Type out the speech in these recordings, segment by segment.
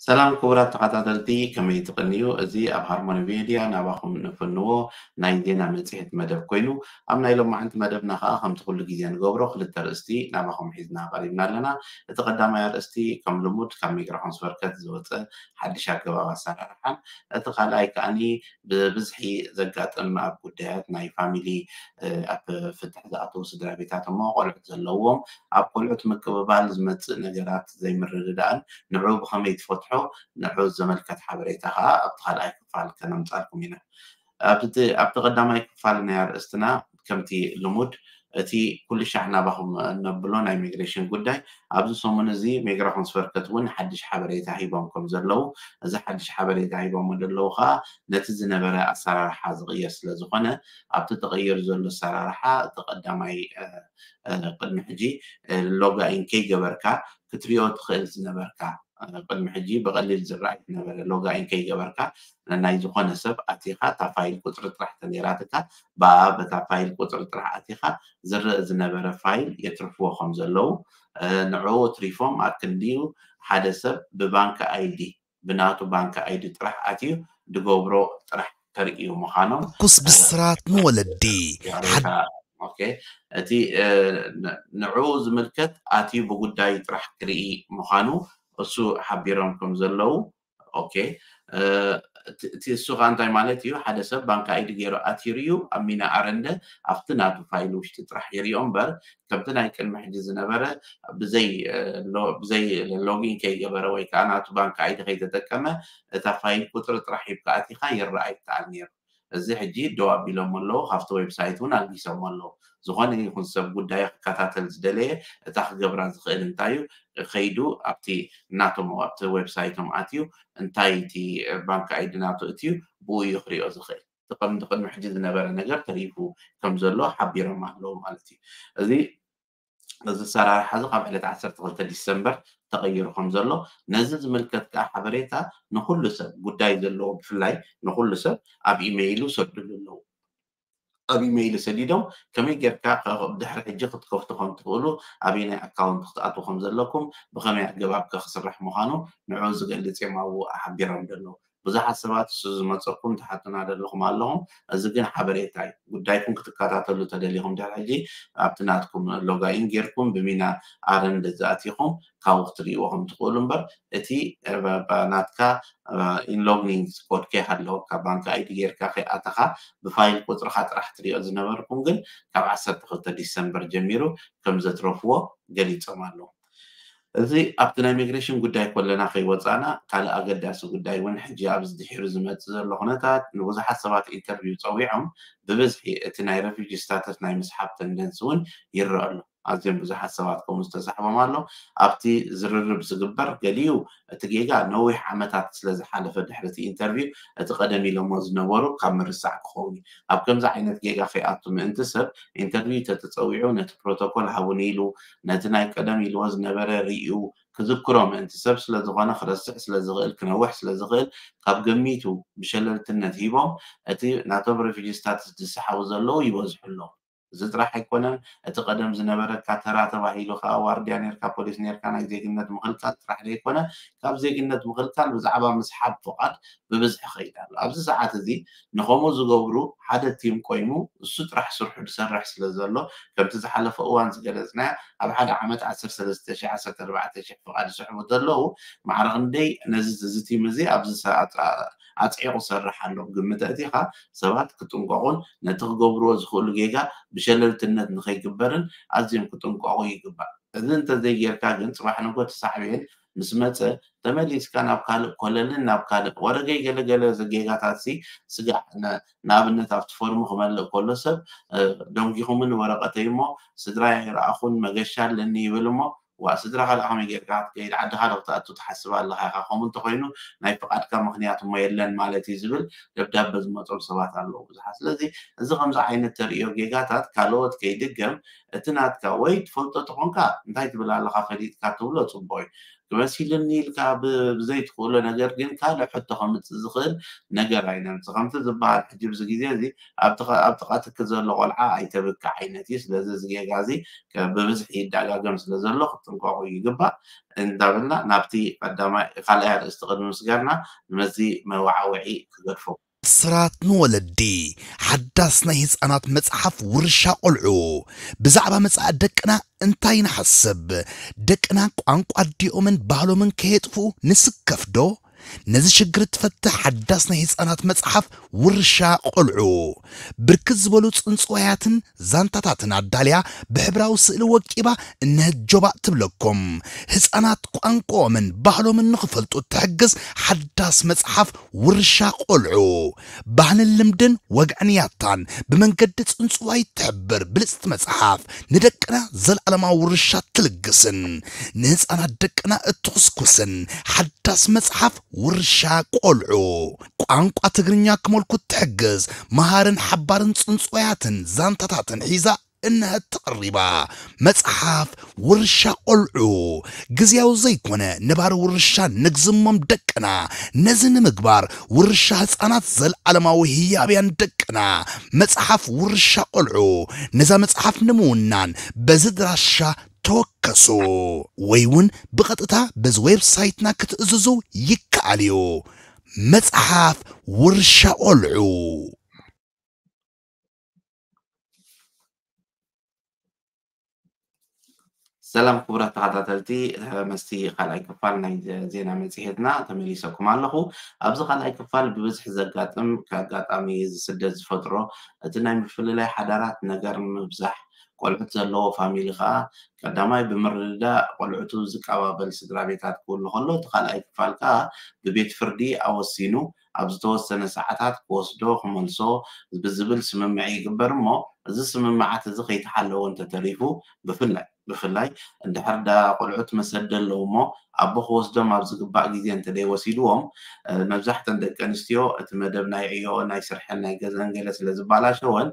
ሰላም ክቡራት ተኸታተልቲ፣ ከመይ ትቕንዩ? እዚ ኣብ ሃርሞኒ ሜድያ ናባኹም ንፍንዎ ናይ ዜና መጽሔት መደብ ኮይኑ፣ ኣብ ናይ ሎማዓንቲ መደብና ኸኣ ከምቲ ኩሉ ግዜ ንገብሮ ክልተ ኣርእስቲ ናባኹም ሒዝና ቀሪብና ኣለና። እቲ ቀዳማይ ኣርእስቲ ከም ልሙድ ካብ ሚክሮ ኮንስበርከት ዝወጸ ሓድሽ ኣገባብ ኣሰራርሓን፣ እቲ ካልኣይ ከኣኒ ብብዝሒ ዘጋጥም ኣብ ጉዳያት ናይ ፋሚሊ ኣብ ፍትሕ ዝኣተዉ ስድራ ቤታት እሞ ቆልዑት ዘለዎም ኣብ ቆልዑት ምቅብባል ዝመጽእ ነገራት ዘይምርድዳእን ንዑ ብኸመይ ትፈትሖ ንዑ ዘመልከት ሓበሬታ ከኣ ኣብቲ ካልኣይ ክፋል ከነምጻልኩም ኢና። ኣብቲ ኣብቲ ቀዳማይ ክፋል ናይ ኣርእስትና ከምቲ ልሙድ እቲ ኩሉ ሻዕ ናባኹም እነብሎ ናይ ሚግሬሽን ጉዳይ ኣብዚ ሰሙን እዚ ሚግራ ኮንስበርከት እውን ሓድሽ ሓበሬታ ሂቦም ከም ዘለዉ እዚ ሓድሽ ሓበሬታ ሂቦም ዘለዉ ከዓ ነቲ ዝነበረ ኣሰራርሓ ዝቕየር ስለ ዝኾነ ኣብቲ ተቐይሩ ዘሎ ኣሰራርሓ እቲ ቀዳማይ ቅድሚ ሕጂ ሎጋኢን ከይገበርካ ክትሪኦ ትኽእል ዝነበርካ ቅድሚ ሕጂ ብቐሊል ዝረኣይ ዝነበረ ሎጋኢን ከይገበርካ ናይ ዝኾነ ሰብ ኣቲኻ እታ ፋይል ቁፅሪ ጥራሕ ተነይራትካ ብኣ በታ ፋይል ቁፅሪ ጥራሕ ኣቲኻ ዝረእ ዝነበረ ፋይል የትርፍዎ ከም ዘለዉ ንዕኡ ትሪፎም ኣክንዲኡ ሓደ ሰብ ብባንክ ኣይዲ ብናቱ ባንክ ኣይዲ ጥራሕ ኣትዩ ድገብሮ ጥራሕ ተርእዩ ምዃኖም ትኩስ ብስራት ንወለዲ እቲ ንዕኡ ዝምልከት ኣትዩ ብጉዳይ ጥራሕ ክርኢ ምዃኑ እሱ ሓቢሮም ከም ዘለዉ ኦኬ እቲ እሱ ከዓ እንታይ ማለት እዩ ሓደ ሰብ ባንክ ኣይዲ ገይሩ ኣትዩ ርዩ ኣብ ሚና ኣረንደ ኣብቲ ናቱ ፋይል ውሽጢ ጥራሕ ይርዮ እምበር ከምቲ ናይ ቅድሚ ሕጂ ዝነበረ ብዘይ ሎጊን ከይገበረ ወይ ከዓ ናቱ ባንክ ኣይዲ ከይተጠቀመ እታ ፋይል ቁፅሪ ጥራሕ ሂብካ ኣቲካ ይረኣ ይከኣል ነይሩ እዚ ሕጂ ደው ኣቢሎም ኣለዉ ካብቲ ዌብሳይት እውን ኣልጊሶም ኣለዉ ዝኾነ ይኹን ሰብ ጉዳይ ክከታተል ዝደለየ እታ ክገብራ ዝኽእል እንታይ እዩ ከይዱ ኣብቲ ናቶም ኣብቲ ዌብሳይቶም ኣትዩ እንታይ እቲ ባንክ ኣይዲ ናቱ እትዩ ብኡ እዩ ክሪኦ ዝኽእል እቲ ቀምዲ ቅድሚ ሕጂ ዝነበረ ነገር ተሪፉ ከም ዘሎ ሓቢሮም ኣለዉ ማለት እዩ እዚ እዚ ኣሰራርሓ እዚ ካብ ዕለት ዓሰርተ ክልተ ዲሰምበር ተቐይሩ ከም ዘሎ ነዚ ዝምልከት ከዓ ሓበሬታ ንኩሉ ሰብ ጉዳይ ዘለዎ ብፍላይ ንኩሉ ሰብ ኣብ ኢሜይሉ ሰዱሉ ኣለዉ ኣብ ኢሜይል ሰዲዶም ከመይ ጌርካ ድሕሪ ሕጂ ክትከፍቱ ከም ትኽእሉ ኣበይ ናይ ኣካውንት ክትኣትዉ ከም ዘለኩም ብኸመይ ኣገባብ ከ ክስራሕ ምዃኑ ንዑ ዝገልጽ እዮም ኣብኡ ሓቢሮም ዘለዉ ብዙሓት ሰባት እሱ ዝመፀኩም ትሓቱና ዘለኹም ኣለኹም እዚ ግን ሓበሬታ እዩ ጉዳይኩም ክትከታተሉ ተደሊኹም ድሕሪ ሕጂ ኣብቲ ናትኩም ሎጋኢን ጌርኩም ብሚና ኣረንድ ዝኣቲኹም ካብኡ ክትርእይዎ ከም ትኽእሉ እምበር እቲ ናትካ ኢንሎግኒንግ ኮድ ከይሃለወካ ባንክ ኣይዲ ጌርካ ከይኣተኻ ብፋይል ቁፅርኻ ጥራሕ ትሪኦ ዝነበርኩም ግን ካብ ዓሰርተ ክልተ ዲሰምበር ጀሚሩ ከም ዘትረፍዎ ገሊፆም ኣለዉ እዚ ኣብቲ ናይ ሚግሬሽን ጉዳይ ኮለና ከይወፃእና ካልእ ኣገዳሲ ጉዳይ እውን ሕጂ ኣብዚ ድሒሩ ዝመፅእ ዘሎ ኩነታት ንብዙሓት ሰባት ኢንተርቪው ፀዊዖም ብብዝሒ እቲ ናይ ረፊጂ ስታተስ ናይ ምስሓብ ተንደንስ እውን ይረአ ኣሎ ኣዝዮም ብዙሓት ሰባት ከምኡ ዝተሳሕቦም ኣሎ ኣብቲ ዝርርብ ዝግበር ገሊኡ እቲ ጌጋ ነዊሕ ዓመታት ስለ ዝሓለፈ ድሕሪ እቲ ኢንተርቪው እቲ ቀደም ኢሎሞ ዝነበሩ ካብ ምርሳዕ ክኸውን እዩ ኣብ ከምዚ ዓይነት ጌጋ ከይኣቱ ምእንቲ ሰብ ኢንተርቪው ተተፀዊዑ ነቲ ፕሮቶኮል ሃቡኒ ኢሉ ነቲ ናይ ቀደም ኢልዎ ዝነበረ ርእዩ ክዝክሮ ምእንቲ ሰብ ስለ ዝኾነ ክረስዕ ስለ ዝኽእል ክነውሕ ስለ ዝኽእል ካብ ገሚቱ ብሸለልትነት ሂቦም እቲ ናቶም ሬፊጂ ስታትስ ዝሰሓቡ ዘለዉ ይበዝሑ ኣለዉ እዚ ጥራሕ ኣይኮነን እቲ ቀደም ዝነበረካ ተራ ተባሂሉ ከዓ ዋርድያ ነርካ ፖሊስ ነርካ ናይ ዜግነት ምኽልካል ጥራሕ ዘይኮነ ካብ ዜግነት ምኽልካል ብዛዕባ ምስሓብ ፍቓድ ብብዝሒ ኸይድ ኣሎ ኣብዚ ሰዓት እዚ ንኸምኡ ዝገብሩ ሓደ ቲም ቆይሙ እሱ ጥራሕ ስርሑ ዝሰርሕ ስለ ዘሎ ከምቲ ዝሓለፈ እዋን ዝገለፅናዮ ኣብ ሓደ ዓመት ዓሰርተ ሰለስተ ሺሕ ዓሰርተ ኣርባዕተ ሺሕ ፍቓድ ዝስሕቡ ዘለዉ ማዕረ ክንደይ ነዚ እዚ ቲም እዚ ኣብዚ ኣፅዒቑ ሰርሕ ኣሎ ግምት ኣእቲኻ ሰባት ክጥንቀቑን ነቲ ክገብርዎ ዝኽእሉ ጌጋ ብሸለልትነት ንኸይግበርን ኣዝዮም ክጥንቀቑ ይግባእ። እዚ እንተዘይጌርካ ግን ጽባሕ ንግሆ እቲ ሳዕቤን ምስ መጸ ተመሊስካ ናብ ካልእ ኮለልን ናብ ካልእ ወረገይ ገለገለ ጌጋታት ሲ ስጋዕ ንኣብነት ኣብቲ ፎርሙ ክመልእ ከሎ ሰብ ደንጊኹምኒ ወረቐተይ እሞ ስድራይ ኣይረኣኹን መገሻ ኣለኒ ይብል እሞ ዋእ ስድራኻ ደኣ ከመይ ጌርካ ክትከይድ ዓድኻ ዶ ክትኣቱ ትሓስብ ኣለኻ ኢኻ ከምኡ እንተኾይኑ ናይ ፍቓድካ ምኽንያት እሞ የለን ማለት እዩ ዝብል ደብዳበ ዝመጾም ሰባት ኣለዉ ብዙሓት ስለዚ እዚ ከምዚ ዓይነት ተርእዮ ጌጋታት ካልኦት ከይድገም እቲ ናትካ ወይ ትፈልጦ ተኾንካ እንታይ ትብል ኣለኻ ፈሊጥካ ትብሎ ጽቡቕ እዩ ክመሲልኒ ኢልካ ብዘይትኽእሎ ነገር ግን ካልእ ሕቶ ከምፅእ ዝኽእል ነገር ኣይነምፅ። ከምቲ ዝበሃል ሕጂ ብዚ ግዜ እዚ ኣብ ጥቓትኪ ዘሎ ቆልዓ ኣይተብኪ ዓይነት እዩ። ስለዚ እዚ ጌጋ እዚ ብብዝሒ ይደጋገም ስለ ዘሎ ክትጥንቀቑ ይግባእ። እንዳበልና ናብቲ ቀዳማይ ካልኣይ ኣርእስቲ ቅድሚ ምስጋርና ንመዚ መወዓውዒ ክገድፎ። ብስራት ንወለዲ ሓዳስ ናይ ህፃናት መፅሓፍ ውርሻ ቆልዑ። ብዛዕባ መፃኢ ደቅና እንታይ ንሓስብ? ደቅና ቋንቋ ኣዲኦምን ባህሎምን ከየጥፍኡ ንስከፍ ዶ? ነዚ ሽግር እትፈትሕ ሓዳስ ናይ ህፃናት መፅሓፍ ውርሻ ቆልዑ። ብርክት ዝበሉ ፅንፅዋያትን ዛንታታትን ኣዳልያ ብሕብራዊ ስእሊ ወቂባ እነሀ ጆባእ ትብለኩም። ህፃናት ቋንቋኦምን ባህሎምን ንኽፈልጡ እትሕግዝ ሓዳስ መፅሓፍ ውርሻ ቆልዑ። ባህልን ልምድን ወግዕን ያታን ብመንገዲ ፅንፅዋይ እትሕብር ብልፅቲ መፅሓፍ ንደቅና ዘለዓለማዊ ውርሻ ትልግስን ንህፃናት ደቅና እትኹስኩስን ሓዳስ መፅሓፍ ውርሻ ቆልዑ። ቋንቋ ትግርኛ ክመልኩ እትሕግዝ መሃርን ሓባርን ፅንፅዋያትን ዛንታታትን ሒዛ እነሀት ተቐሪባ። መፅሓፍ ውርሻ ቆልዑ ግዝያዊ ዘይኮነ ነባሪ ውርሻ ንግዝሞም ደቅና። ነዚ ንምግባር ውርሻ ህፃናት ዘለዓለማዊ ህያብያን ደቅና። መፅሓፍ ውርሻ ቆልዑ። ነዛ መፅሓፍ ንምውናን በዚ ድራሻ ተወከሱ ወይ እውን ብቐጥታ በዚ ዌብሳይትና ክትእዝዙ ይከኣል እዩ። መፅሓፍ ውርሻ ቆልዑ። ሰላም ክቡራት ተኸታተልቲ፣ መስቲ ካልኣይ ክፋል ናይ ዜና መፅሄትና ተመሊሰኩም ኣለኹ። ኣብዚ ካልኣይ ክፋል ብብዝሒ ዘጋጥም፣ ከኣጋጣሚ እዚ ስደት ዝፈጥሮ እቲ ናይ ምፍልላይ ሓዳራት ነገር ምብዛሕ፣ ቆልዑት ዘለዎ ፋሚሊ ከዓ ቀዳማይ ብምርድዳእ ቆልዑቱ ዝቀባበል ስድራ ቤታት ክህሉ ከሎ፣ እቲ ካልኣይ ክፋል ከዓ ብቤት ፍርዲ ኣወሲኑ ኣብ ዝተወሰነ ሰዓታት ክወስዶ ክመልሶ ብዝብል ስምምዕ ይግበር እሞ፣ እዚ ስምምዓት እዚ ከይተሓለወ እንተተሪፉ፣ ብፍላይ ብፍላይ እንድሕር ዳ ቆልዑት መሰዲ ኣለዉ እሞ ኣቦ ክወስዶም ኣብ ዝግባእ ግዜ እንተደይወሲድዎም፣ መብዛሕተን ደቂ ኣንስትዮ እቲ መደብ ናይ ዕዮኦ ናይ ስርሐን ናይ ገዘን ገለ ስለ ዝባላሸወን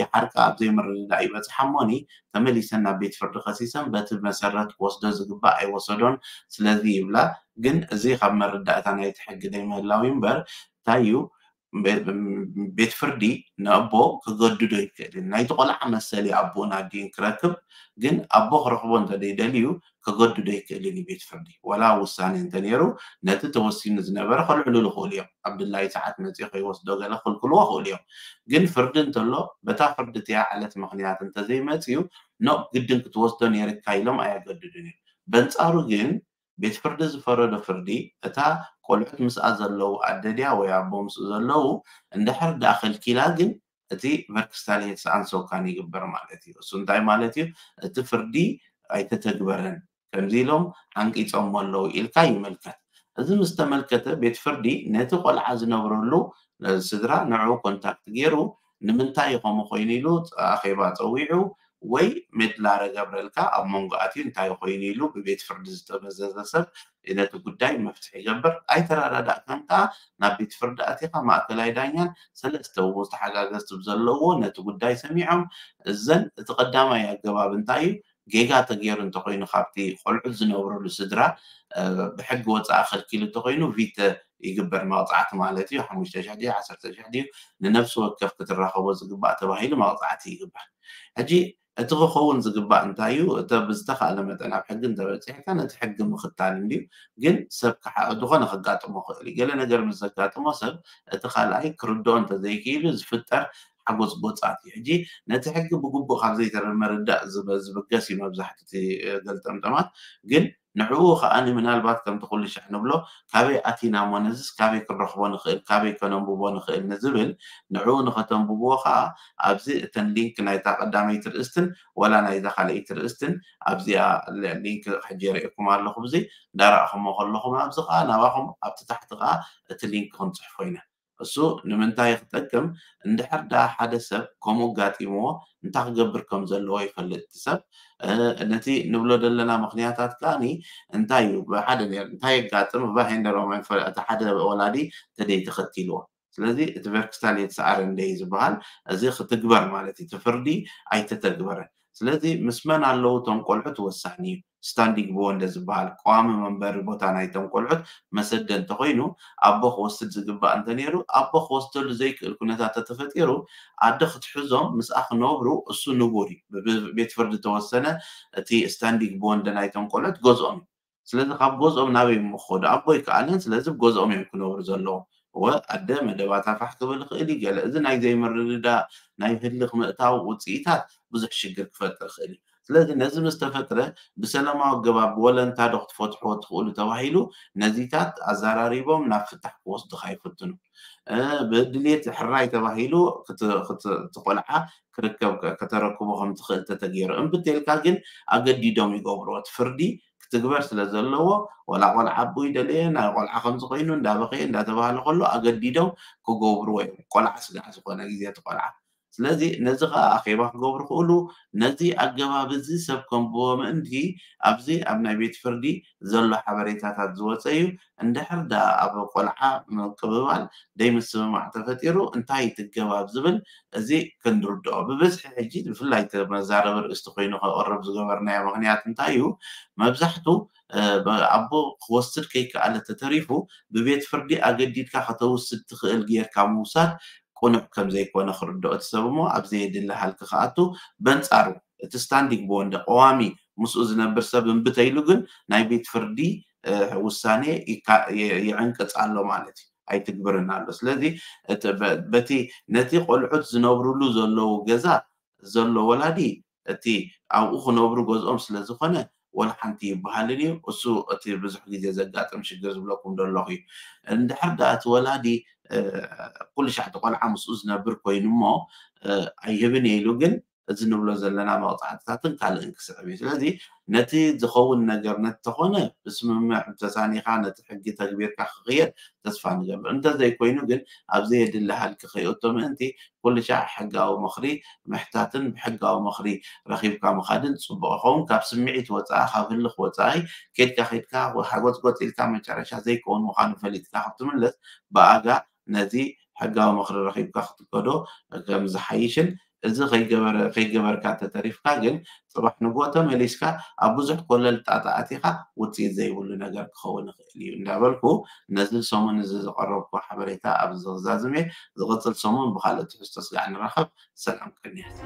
ይሓርቃ ኣብ ዘይምርድዳእ ይበፅሓ እሞኒ ተመሊሰን ናብ ቤት ፍርዲ ከሲሰን በቲ መሰረት ክወስዶ ዝግባእ ኣይወሰዶን። ስለዚ ይብላ። ግን እዚ ካብ መረዳእታ ናይቲ ሕጊ ዘይምህላው እዩ እምበር እንታይ እዩ ቤት ፍርዲ ንኣቦ ክገድዶ ይክእል እዩ። ናይቲ ቆልዓ መሰል እዩ ኣቦኡን ኣዲኡን ክረክብ፣ ግን ኣቦ ክረኽቦ እንተደይደልዩ ክገድዶ ይክእል እዩ ቤት ፍርዲ። ወላ ውሳኔ እንተነይሩ ነቲ ተወሲኑ ዝነበረ ከልዕሉሉ ይኽእሉ እዮም። ኣብ ድላዩ ሰዓት መፂኡ ከይወስዶ ገለ ክልክልዎ ይኽእሉ እዮም። ግን ፍርዲ እንተሎ በታ ፍርዲ እቲኣ ዕለት ምኽንያት እንተዘይመፅዩ ኖ ግድን ክትወስዶ ነይርካ ኢሎም ኣየገድዱን እዮም። በንፃሩ ግን ቤት ፍርዲ ዝፈረዶ ፍርዲ እታ ቆልዑት ምስኣ ዘለዉ ኣደ ድያ ወይ ኣቦ ምስኡ ዘለዉ እንድሕር ደኣ ከልኪላ ግን እቲ verkställighetsånsökan ይግበር ማለት እዩ። እሱ እንታይ ማለት እዩ? እቲ ፍርዲ ኣይተተግበረን ከምዚ ኢሎም ሓንቂፆሞ ኣለዉ ኢልካ ይምልከት። እዚ ምስ ተመልከተ ቤት ፍርዲ ነቲ ቆልዓ ዝነብረሉ ስድራ ንዕኡ ኮንታክት ገይሩ ንምንታይ እዩ ከምኡ ኮይኑ ኢሉ ኣኼባ ፀዊዑ ወይ ሜድላረ ገብረልካ ኣብ መንጎ ኣትዩ እንታይ ኮይኑ ኢሉ ብቤት ፍርዲ ዝተመዘዘ ሰብ ነቲ ጉዳይ መፍትሒ ይገብር። ኣይተረዳዳእካን ከዓ ናብ ቤት ፍርዲ ኣቲኻ ማእከላይ ዳኛን ሰለስተ እውን ተሓጋገዝቲ ብዘለውዎ ነቲ ጉዳይ ሰሚዖም እዘን እቲ ቀዳማይ ኣገባብ እንታይ እዩ ጌጋ ተገይሩ እንተኮይኑ ካብቲ ቆልዑት ዝነብርሉ ስድራ ብሕጊ ወፃኢ ከልኪሉ እንተኮይኑ ቪተ ይግበር መቕፃዕቲ ማለት እዩ ሓሙሽተ ሽሕ ድዩ ዓሰርተ ሽሕ ድዩ ንነብሲ ወከፍ ክትራኸቦ ዝግባእ ተባሂሉ መቕፃዕቲ ይግበር። ሕጂ እቲ ክኸውን ዝግባእ እንታይ እዩ? እተ ብዝተኻእለ መጠን ኣብ ሕጊ እንተበፂሕካ ነቲ ሕጊ ምኽታል እንድዩ። ግን ሰብ ከዓ ዝኾነ ከጋጥሞ ክእል እዩ። ገለ ነገር ምስ ዘጋጥሞ ሰብ እቲ ካልኣይ ክርድኦ እንተዘይክኢሉ ዝፍጠር ሓጎፅጎፃት እዩ። ሕጂ ነቲ ሕጊ ብግቡእ ካብ ዘይተመርዳእ ዝብገስ እዩ መብዛሕትኡ እቲ ገልጠምጠማት። ግን ንዕኡ ከዓኒ ምናልባት ከምቲ ኩሉ ሻዕ ንብሎ ካበይ ኣቲና እሞ ነዝስ ካበይ ክንረኽቦ ንኽእል ካበይ ከነንብቦ ንኽእል ንዝብል ንዕኡ ንኸተንብብዎ ከዓ ኣብዚ እተን ሊንክ ናይታ ቀዳመይቲ ርእስትን ወላ ናይዛ ካልኣይቲ ርእስትን ኣብዚኣ ሊንክ ሕጂ የርእየኩም ኣለኹ ብዚ እንዳረእኹሞ ከለኹም ኣብዚ ከዓ ናባኹም ኣብቲ ታሕቲ ከዓ እቲ ሊንክ ክንፅሕፎ ኢና። እሱ ንምንታይ ክጠቅም እንድሕር ደኣ ሓደ ሰብ ከምኡ ኣጋጢምዎ እንታይ ክገብር ከም ዘለዎ ይፈልጥ እቲ ሰብ ነቲ ንብሎ ዘለና ምክንያታት ከዓኒ እንታይ እዩ ብሓደ እንታይ የጋጥም እባ ሄንደሮም እቲ ሓደ ወላዲ ተደይ ተኸቲልዎ ስለዚ እቲ verkställighetsånde እዩ ዝበሃል እዚ ክትግበር ማለት እዩ እቲ ፍርዲ ኣይተተግበረን ስለዚ ምስ መን ኣለዉ እቶም ቆልዑት ወሳኒ እዩ ስታንዲንግ ቦንድ ዝበሃል ቀዋሚ መንበሪ ቦታ ናይቶም ቆልዑት መሰደ እንተኮይኑ፣ ኣቦ ክወስድ ዝግባእ እንተነይሩ፣ ኣቦ ክወስደሉ ዘይክእል ኩነታት ተተፈጢሩ፣ ኣደ ክትሕዞም ምስኣ ክነብሩ እሱ ንቡር እዩ። ብቤት ፍርዲ ተወሰነ እቲ ስታንዲንግ ቦንድ ናይቶም ቆልዑት ገዝኦም እዩ። ስለዚ ካብ ገዝኦም ናበይ እሞ ክኸዱ? ኣቦ ኣይከኣለን። ስለዚ ገዝኦም እዮም ክነብሩ ዘለዎም። እወ ኣደ መደባታ ፋሕ ክብል ይኽእል እዩ። ገለ እዚ ናይ ዘይምርድዳእ ናይ ህልኽ ምእታው ውፅኢታት ብዙሕ ሽግር ክፈጥር ይኽእል እዩ። ስለዚ ነዚ ምስ ተፈጥረ ብሰላማዊ ኣገባብ ብወለንታ ዶ ክትፈትሕዎ ትኽእሉ ተባሂሉ ነዚታት ኣዘራሪቦም ናብ ፍታሕ ክወስዱኻ ይፍትኑ። ብድልየት ሕራይ ተባሂሉ እቲ ቆልዓ ክርከብ ከተረክቦ ከም ትኽእል ተተገይሩ እምብት ኢልካ ግን ኣገዲዶም ይገብርዎ እቲ ፍርዲ ክትግበር ስለ ዘለዎ ወላ ቆልዓ ኣቦ ይደለየ ናይ ቆልዓ ከምዚ ኮይኑ እንዳበኸየ እንዳተባሃለ ከሎ ኣገዲዶም ክገብርዎ እዮም። ቆልዓ ስጋዕ ዝኾነ ግዜ እቲ ቆልዓ ስለዚ ነዚ ከዓ ኣኼባ ክገብሩ ክእሉ ነዚ ኣገባብ እዚ ሰብ ከንብቦ ምእንቲ ኣብዚ ኣብ ናይ ቤት ፍርዲ ዘሎ ሓበሬታታት ዝወፀ እዩ። እንድሕር ዳ ኣብ ቆልዓ ምቅብባል ደይምስምማዕ ተፈጢሩ እንታይ ትገባብ ዝብል እዚ ክንርድኦ ብብዝሒ ሕጂ ብፍላይ መዛረቢ ርእስቲ ኮይኑ ከቅርብ ዝገበርናዮ ምክንያት እንታይ እዩ? መብዛሕቱ ኣቦ ክወስድ ከይከኣለ ተተሪፉ ብቤት ፍርዲ ኣገዲድካ ከተውስድ ትኽእል ጌርካ ምውሳድ ቅኑዕ ከም ዘይኮነ ክርድኦ እቲ ሰብ እሞ ኣብ ዘየድሊ ሃልኪ ክኣቱ በንጻሩ እቲ ስታንዲንግ ቦንድ ቀዋሚ ምስኡ ዝነብር ሰብ እምብተይሉ ግን ናይ ቤት ፍርዲ ውሳኔ ይዕንቅጽ ኣሎ ማለት እዩ ኣይትግብርን ኣሎ ስለዚ በቲ ነቲ ቆልዑት ዝነብርሉ ዘለዉ ገዛ ዘሎ ወላዲ እቲ ኣብኡ ክነብሩ ገዝኦም ስለ ዝኾነ ወላ ሓንቲ ይበሃልን እዩ እሱ እቲ ብዙሕ ግዜ ዘጋጥም ሽግር ዝብለኩም ዘለኹ እዩ እንድሕር ዳ እቲ ወላዲ ኩሉ ሻዕ እቲ ቆልዓ ምስኡ ዝነብር ኮይኑ እሞ ኣይህብን እየ ኢሉ ግን እዚ ንብሎ ዘለና መቕፃዕትታትን ካልእን ክስዕብ እዩ ስለዚ ነቲ ዝኸውን ነገር ነተኾነ ብስምምዕ ተሳኒኻ ነቲ ሕጊ ተግቢርካ ክኽየድ ተስፋ ንገብር እንተዘይኮይኑ ግን ኣብ ዘየድሊ ሃልኪ ከይእቶ ምእንቲ ኩሉ ሻዕ ሕጋዊ ምኽሪ ምሕታትን ብሕጋዊ ምኽሪ ረኺብካ ምኻድን ፅቡቕ ይኸውን ካብ ስምዒት ወፃኢ ካብ ህልኽ ወፃኢ ኬድካ ኬድካ ሓጎፅጎፅ ኢልካ መጨረሻ ዘይከውን ምዃኑ ፈሊጥካ ክትምለስ ብኣጋ ነዚ ሕጋዊ ምኽሪ ረኺብካ ክትከዶ ከም ዝሓይሽን እዚ ከይገበርካ ተተሪፍካ ግን ፅባሕ ንግሆ ተመሊስካ ኣብ ብዙሕ ኮለል ጣጣ ኣቲኻ ውፅኢት ዘይብሉ ነገር ክኸውን ይኽእል እዩ እንዳበልኩ ነዚ ሰሙን እዚ ዝቐረብኩ ሓበሬታ ኣብዚ ክዛዝም እየ ዝቕፅል ሰሙን ብካልእ ትሕዝቶ ስጋዕ ንራኸብ ሰላም ቅንያት